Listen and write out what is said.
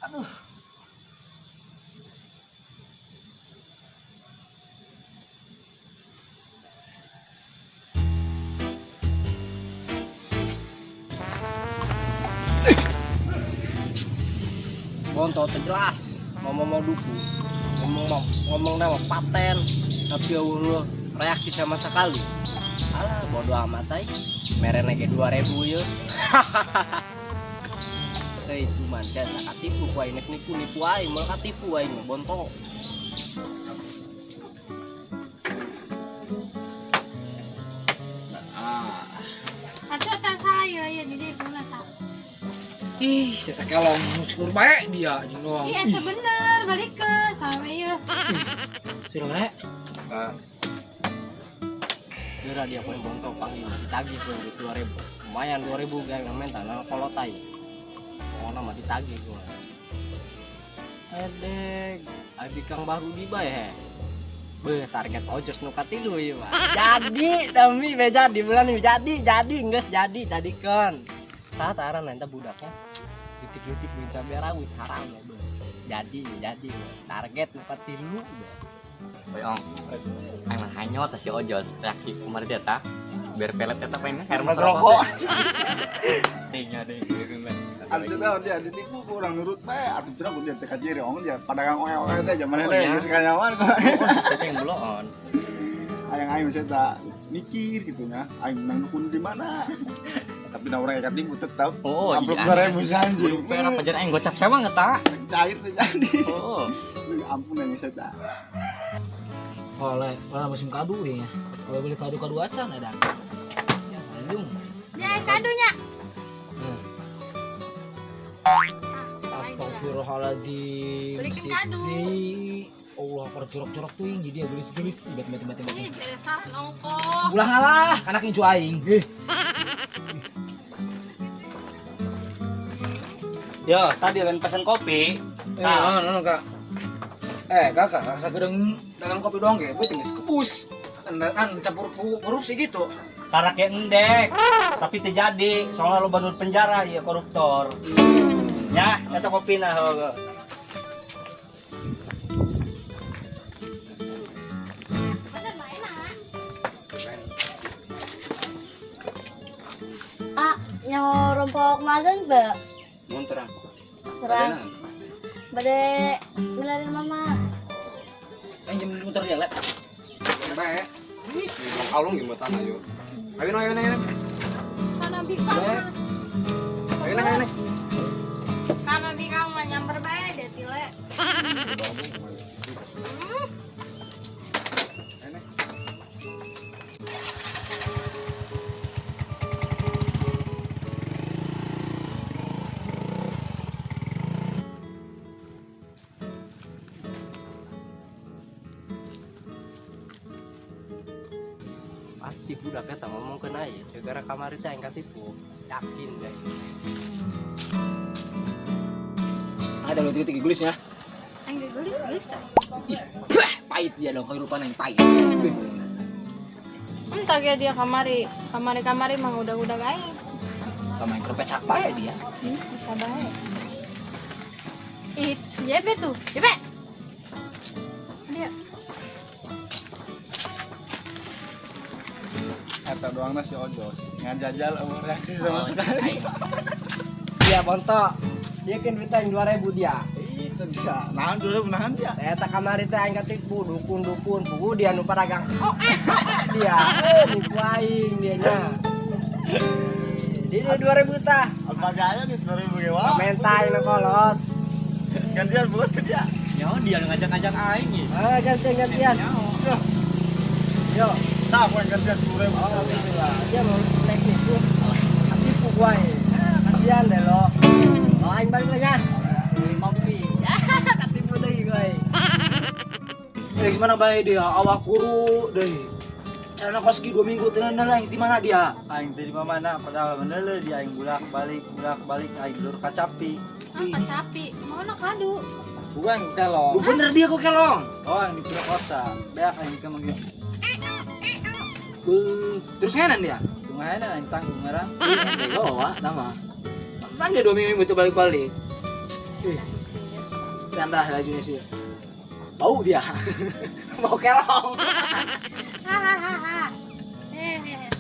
Aduh. Bontot jelas ngomong mau duku ngomong mau ngomong nama paten tapi Allah reaksi sama sekali. Alah, bodoh amat ai. Merene ge 2000 ye. Teh itu man saya tak katipu ku aing, nipu nipu aing moal katipu aing bonto. Atuh tak saya ya jadi guna tak. Ih, saya kelong syukur bae dia anjing doang. Iya, itu bener, balik ke sama ya. Sudah rek. Ah. Geura dia poin bonto panggil ditagih poin duit 2000. Lumayan 2000 geng minta nang kolotai. Pokoknya mah ditagih gua. Edeg, abi kang baru di bae he. Beuh, target ojos nu katilu ieu mah. Jadi, demi be jadi bulan ini jadi geus jadi jadikeun. Saat aran eta budaknya titik-titik beli cabai rawit haram ya beuh. Jadi beuh. Target nu katilu beuh. Boyong. Emang hanyot si ojos reaksi kemarin dia ta. Biar pelet eta pengen air Mas rokok. Tingnya deh gitu kan. Harusnya tahu dia ditipu ku orang nurut bae atuh pirang dia teh kajiri ong dia padagang oe-oe teh zaman Oh, teh iya. geus kanyawan kok. Ceceng buloon. Aing aing saya tak mikir gitu nya aing menang dukun di mana. Tapi nah orang katipu tetap. Oh, amplop iya. 2000 sih anjing. Belum perak pajar aing gocap sewa nggak ta? Cair teh jadi. Oh. Ampun aing saya tak. Oleh, oleh musim kadu ya. Kalau beli kadu-kadu acan ada. Ya, Bandung. Ya kadunya. Astagfirullahaladzim. Belikin kadu. Siti. Allah, akbar jorok-jorok tuh jadi dia gelis-gelis. Ih, bete, bete, bete, bete. Ih, beresan ongkoh. Ulah ngalah, anak incu aing. Eh. Yo, tadi lain pesan kopi. Eh, no, no, kak. Kakak, kakak sagedeng dagang kopi doang ya, gue tinggal kepus. An campur korupsi gitu. Karena kayak endek, tapi terjadi. Soalnya lo baru penjara ya koruptor. Ya, eta kopi nah. Ho. Bener mah enak. Ah, nyawa rompok magang ba? Mun terang. Terang. Bade ngelarin mama. Yang jam muter dia, Lek. Bae. Ih, kalung gimana tanah yo. Ayo ayo ayo. Kana bikang mah. Ayo ayo. Kana bikang mah nyamper bae deh tile. Pasti budaknya tak ngomong kena ya, gara kamari teh yang katipu, yakin guys. Ada lo tiga-tiga gelis ya. Yang gelis gelis teh. Ih, bah, pahit dia dong kehidupan yang pahit. Entah ya dia kamari, kamari-kamari mah udah-udah aing. Sama yang kerupuk bae dia. Bisa bae. Ih, itu si Jebe tuh. Jebe. Dia. Eta doang si ojos. Ngajajal sama reaksi sama sekali. Iya, bonto. Dia kan duit aing 2000 dia. Itu dia. Nahan 2000 nahan dia. Eta kamari teh aing katipu dukun-dukun, pugu dia nu padagang. Oh, dia. Nipu aing dia nya. Dia 2000 tah. Apa gaya nih 2000 ge wah. Menta aing kolot. Gantian buat dia. Ya dia ngajak-ngajak aing nih. Ah, gantian-gantian. Yo. Tah, gua gantian 10.000. Oh, alhamdulillah. Dia mau naik nipu. Katipu gua ya. Ah, kasihan deh lo. Oh, aing balik lagi ya. Kopi. Katipu deui gua. Eh, gimana bae dia? Awak kuru deh. Celana koski 2 minggu tenan lah, di mana dia? Aing teh di mana? Padahal bener dia aing bolak-balik aing lur kacapi. Ah, kacapi. Mau nak kadu. Bukan kelong. Lu bener dia kok kelong. Oh, yang di Purwokerto. Beak aing ke mangga. Terus ngenan dia? Lumayan aing tanggung ngarang. Iya, wah, nama. Pantesan dia 2 minggu itu balik-balik. Ih. Tanda lajunya sih. Bau dia. Bau kelong. Hahaha. Hehehe.